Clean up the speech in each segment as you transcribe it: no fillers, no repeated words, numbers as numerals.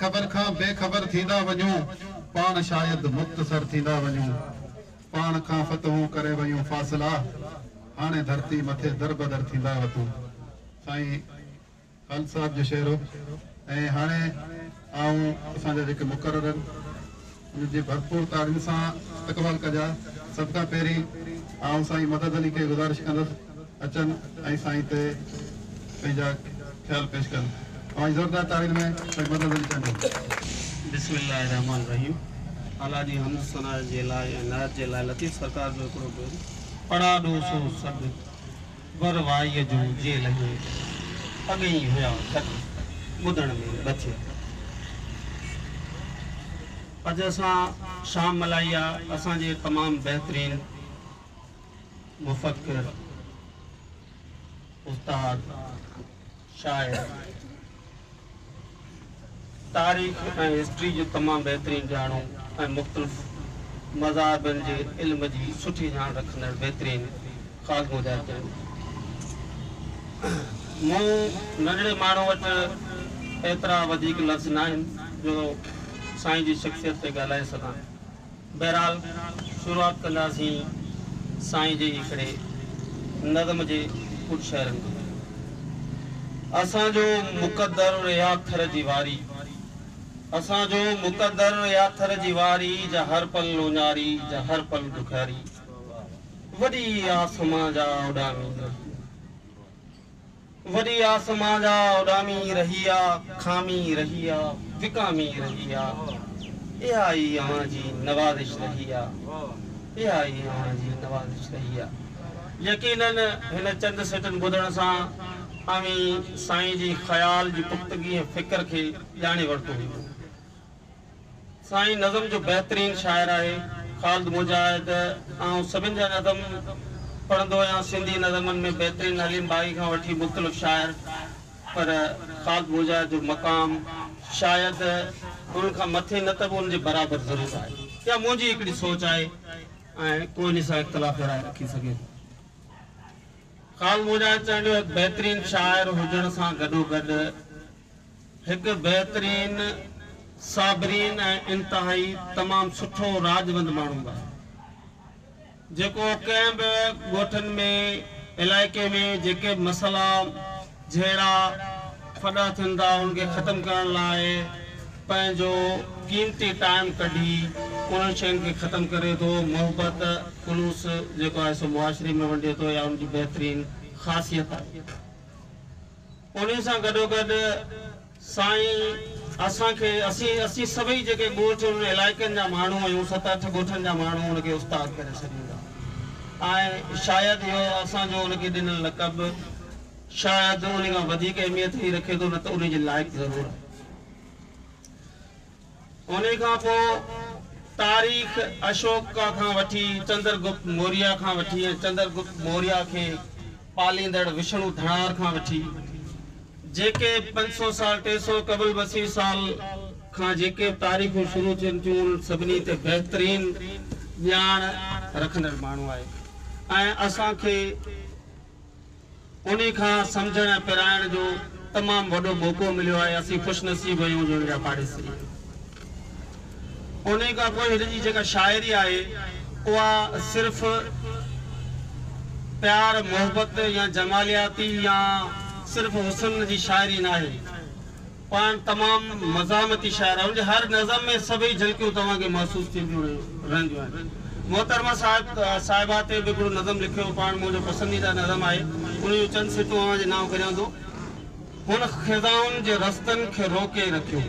خبر کان بي خبر ٿيندا وڃون، پاڻ شايد مختصر ٿيندا وڃون. پاڻ کان فتحون ڪري ويون فاصلا، هاڻي ڌرتي مٿي دربدر ٿيندا وتون. سائين خالد صاحب جو شعر هو ۽ هاڻي آئون اسان جا جيڪي مقرر آهن انهن جي ڀرپور تاڙين سان استقبال ڪجا. سڀ کان پهرين آئون سائين مدد علي کي گذارش ڪندس اچن ۽ سائين تي پنهنجا خيال پيش ڪن. اوهان جي زوردار تاڙين ۾ سائين مدد علي چانڊيو. بسم الله الرحمٰن الرحيم الله جي حمد ثنا جي لاء ۽ نعت جي لاء لطيف سرڪار جو هڪڙو بيت پڙاڏو سو سڏ ور وائيء جو جي لهين اڳئين هيا کڏ ٻڌڻ ۾ ٻه ٿيا. اڄ اسان شام ملهائي آ اسان جي تمام بهترين مفڪر، استاد، شاعر، تاريخ ۽ هسٽري جو تمام بهترين ڄاڻو ۽ مختلف مذاهبن جي علم جي سٺي ڄاڻ رکندڙ بهترين خالد مجاهد چانڊيو. مون ننڍڙي ماڻهو وٽ ايترا وڌيڪ لفظ ناهن جو سائين جي شخصيت تي ڳالهائي سگهان. بهرحال شروعات ڪنداسين سائين جي هڪڙي نظم جي ڪجهه شعرن کان. اسان جو مقدر يا ٿر جي واري، اسان جو مقدر يا ٿر جي واري، جا هر پل اڃاري، جا هر پل ڏکاري، وڏي آسمان جا اڏامي رهي. وڏي آسمان جا اڏامي رهي آ، کامي رهي آ، وڪامي رهي آ، اها ئي اوهان جي نوازش رهي آ، اها ئي اوهان جي نوازش رهي آ. يقينن هن چند سٽن ٻڌڻ سان اوهين سائين جي خيال جي پختگي ۽ فڪر کي ڄاڻي ورتو هوندو. سائين نظم جو بهترين شاعر آهي. خالد مجاهد آئون سڀن جا نظم پڙهندو آهيان سنڌي نظمن ۾ بهترين حليم باغي کان وٺي مختلف شاعر پر خالد مجاهد جو مقام شايد انهن کان مٿي نه ته به ان جي برابر ضرور آهي اها منهنجي هڪڙي سوچ آهي ۽ ڪو ان سان اختلاف راء رکي سگهي ٿو. خالد مجاهد چانڊيو هڪ بهترين شاعر هجڻ سان گڏوگڏ هڪ بهترين صابرين ۽ انتهائي تمام سٺو راڄوند ماڻهو به آهي جيڪو ڪنهن به ڳوٺن ۾ علائقي ۾ جيڪي به مسئلا جهيڙا ڦڏا ٿين ٿا انهن کي ختم ڪرڻ لاء پنهنجو قيمتي ٽائيم ڪڍي انهن شين کي ختم ڪري ٿو محبت خلوص جيڪو آهي سو معاشري ۾ ونڊي ٿو يا ان جي بهترين خاصيت آهي. انهي سان گڏوگڏ سائين اسان کي اسين اسين سڀئي جيڪي ڳوٺ انهن علائقن جا ماڻهو آهيون ست اٺ ڳوٺن جا ماڻهو ان کي استاد ڪري سڏيون ٿا ۽ شايد اهو اسان جو ان کي ڏنل لقب شايد انهي کان وڌيڪ اهميت ئي رکي ٿو نه ته انهي جي لائق ضرور آهي. انهي کان پوء تاريخ اشوڪا کان وٺي چندر گپت موريا کان وٺي ۽ چندر گپت موريا کي پاليندڙ وشڻو ڌڻار کان وٺي جيڪي 500 سال 300 قبل مسيح سال کان جيڪي به تاريخون شروع ٿين ٿيون انهن سڀني تي بهترين ڄاڻ رکندڙ ماڻهو آهي ۽ اسان کي انهي کان سمجهڻ ۽ پرائڻ جو تمام وڏو موقعو مليو آهي، اسين خوش نصيب آهيون جو هن جا پاڙيسري آهيون. انهي کان پوء هن جي جيڪا شاعري آهي اها صرف پيار محبت يا جمالياتي يا صرف حسن جي شاعري ناهي. پاڻ تمام مزاحمتي شاعر آهي. هن جي هر نظم ۾ سڀئي جهلڪيون توهان کي محسوس ٿينديون رهنديون آهن. محترمه صاحب صاحبه تي به هڪڙو نظم لکيو پاڻ منهنجو پسنديده نظم آهي. ان جون چند سٽون اوهان جي نانء ڪريان ٿو. هن خزائن جي رستن کي روڪي رکيو.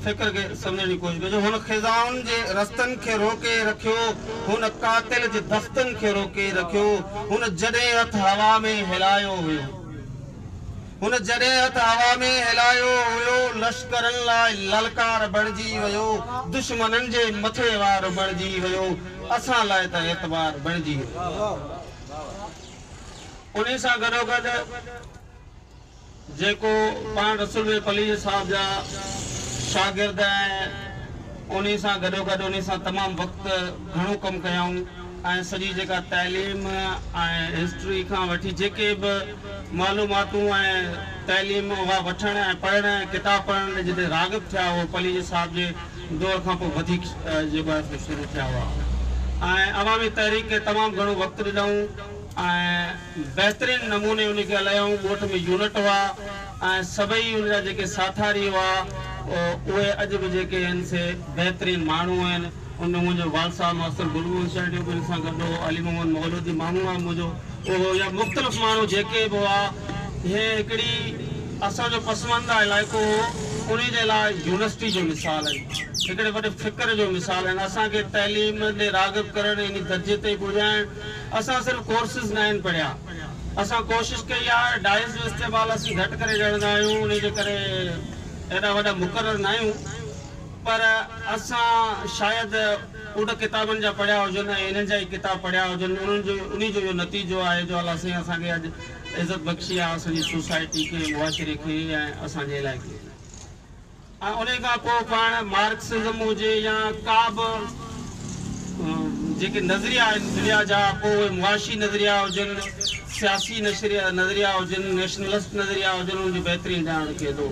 فڪر کي سمجهڻ جي ڪوشش ڪجو. هن خزائن جي رستن کي روڪي رکيو. هن قاتل جي دستن کي روڪي رکيو. هن جڏهن هٿ هوا ۾ هلايو هيو. هن جڏهن هٿ هوا ۾ هلايو هيو، لشڪرن لاء للڪار بڻجي ويو، دشمنن جي مٿي وار بڻجي ويو، اسان لاء ته اعتبار بڻجي ويو. انهي سان گڏوگڏ جيڪو پاڻ رسول بخش پليجي صاحب جا شاگرد ۽ انهي سان گڏوگڏ انهي سان تمام وقت گهڻو ڪم ڪيائون ۽ سڄي جيڪا تعليم ۽ هسٽري کان وٺي جيڪي به معلوماتون ۽ تعليم اها وٺڻ ۽ پڙهڻ ۽ ڪتاب پڙهڻ ڏي جتي راغب ٿيا اهو پليجي صاحب جي دور کان پوء وڌيڪ جيڪو آهي سو شروع ٿيا هئا ۽ عوامي تحريڪ کي تمام گهڻو وقت ڏنائون ۽ بهترين نموني ان کي هلايائون ڳوٺ ۾ يونٽ هئا ۽ سڀئي ان جا جيڪي ساٿاري هئا اهي اڄ به جيڪي آهن سي بهترين ماڻهو آهن. ان ۾ منهنجو والد صاحب ماستر گل محمد چانڊيو به ان سان گڏ هو، علي محمد مولودي مامو آهي منهنجو اهو يا مختلف ماڻهو جيڪي به هئا. هي هڪڙي اسان جو پسمانده علائقو هو انهي جي لاء يونيورسٽي جو مثال آهن، هڪڙي وڏي فڪر جو مثال آهن. اسان کي تعليم ڏي راغب ڪرڻ انهي درجي تائين پڄائڻ اسان صرف ڪورسز ناهن پڙهيا. اسان ڪوشش ڪئي آهي ڊائس جو استعمال اسين گهٽ ڪري ڄاڻندا آهيون انهي جي ڪري ايڏا وڏا مقرر ناهيون پر اسان شايد اوڏ ڪتابن جا پڙهيا هجن ۽ انهن جا ئي ڪتاب پڙهيا هجن انهن جو انهي جو اهو نتيجو آهي جو الله سائين اسان کي اڄ عزت بخشي آهي اسان جي سوسائٽي کي معاشري کي ۽ اسان جي علائقي کي. ۽ انهي کان پوء پاڻ مارڪسزم هجي يا ڪا به جيڪي نظريا آهن دنيا جا پوء اهي معاشي نظريا هجن، سياسي نظريا هجن، نيشنلسٽ نظريا هجن انهن جي بهترين ڄاڻ رکي ٿو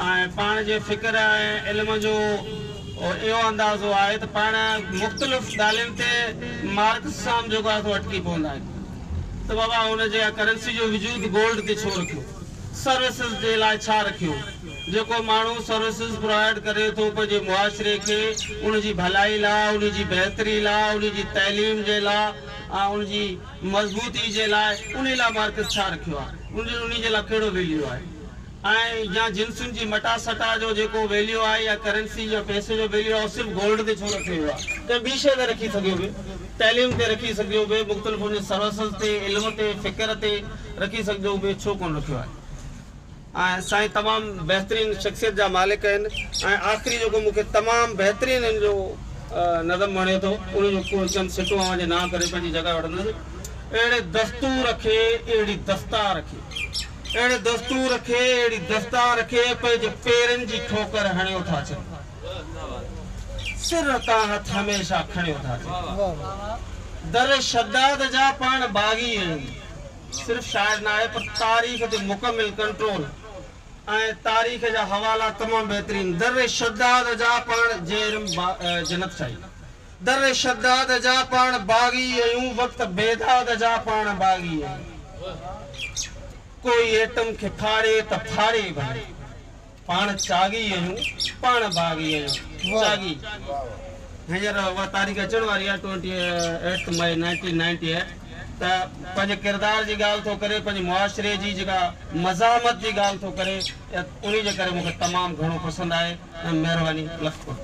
۽ پاڻ جي فڪر ۽ علم جو اهو اندازو آهي ته پاڻ مختلف ڳالهين تي مارڪس سان به جيڪو آهي سو اٽڪي پوندا آهن ته بابا هن جي ڪرنسي جو وجود گولڊ تي ڇو رکيو؟ سروسز جي لاء ڇا رکيو؟ جيڪو ماڻهو سروسز پرووائيڊ ڪري ٿو پنهنجي معاشري کي ان جي ڀلائي لاء ان جي بهتري لاء ان جي تعليم جي لاء ۽ ان جي مضبوطي جي لاء انهي لاء مارڪس ڇا رکيو آهي ان جو انهي جي لاء ڪهڙو ويليو آهي ۽ يا جنسن جي مٽاسٽا جو جيڪو ويليو آهي يا ڪرنسي يا پئسي جو ويليو آهي اهو صرف گولڊ تي ڇو رکيو ويو آهي ڪنهن ٻي شيء تي رکي سگهيو پئي تعليم تي رکي سگهجو پئي مختلف ان جي سروسز تي علم تي فڪر تي رکي سگهجو پئي ڇو ڪونه رکيو آهي ۽ سائين تمام بهترين شخصيت جا مالڪ آهن ۽ آخري جيڪو مون کي تمام بهترين ان جو نظم وڻي ٿو ان جو ڪو چند سٽون اوهان جي نانء ڪري پنهنجي جڳهه وٺندس اهڙي دستور کي اهڙي دستار کي اهڙي دستور کي اهڙي دستار کي پنهنجي پيرن جي ٺوڪر هڻيو ٿا اچن سر تان هٿ هميشه کڻيو ٿا اچن در شداد جا پاڻ باغي آهيون. صرف شاعر نه آهي پر تاريخ تي مڪمل ڪنٽرول ۽ تاريخ جا حوالا تمام بهترين در شداد جا پاڻ جيرم جنت شاهي در شداد جا پاڻ باغي ايون وقت بيداد جا پاڻ باغي ايون ڪوئي ايٽم کي ڦاڙي ته ڦاڙي ڀلي. پاڻ چاڳي آهيون پاڻ باغي آهيون چاڳي هينئر اها تاريخ اچڻ واري آهي twenty eight May nineteen ninety eight ته پنهنجي ڪردار جي ڳالهه ٿو ڪري پنهنجي معاشري جي جيڪا مزاحمت جي ڳالهه ٿو ڪري انهي جي ڪري مون کي تمام گهڻو پسند آهي ۽ مهرباني لک قرب.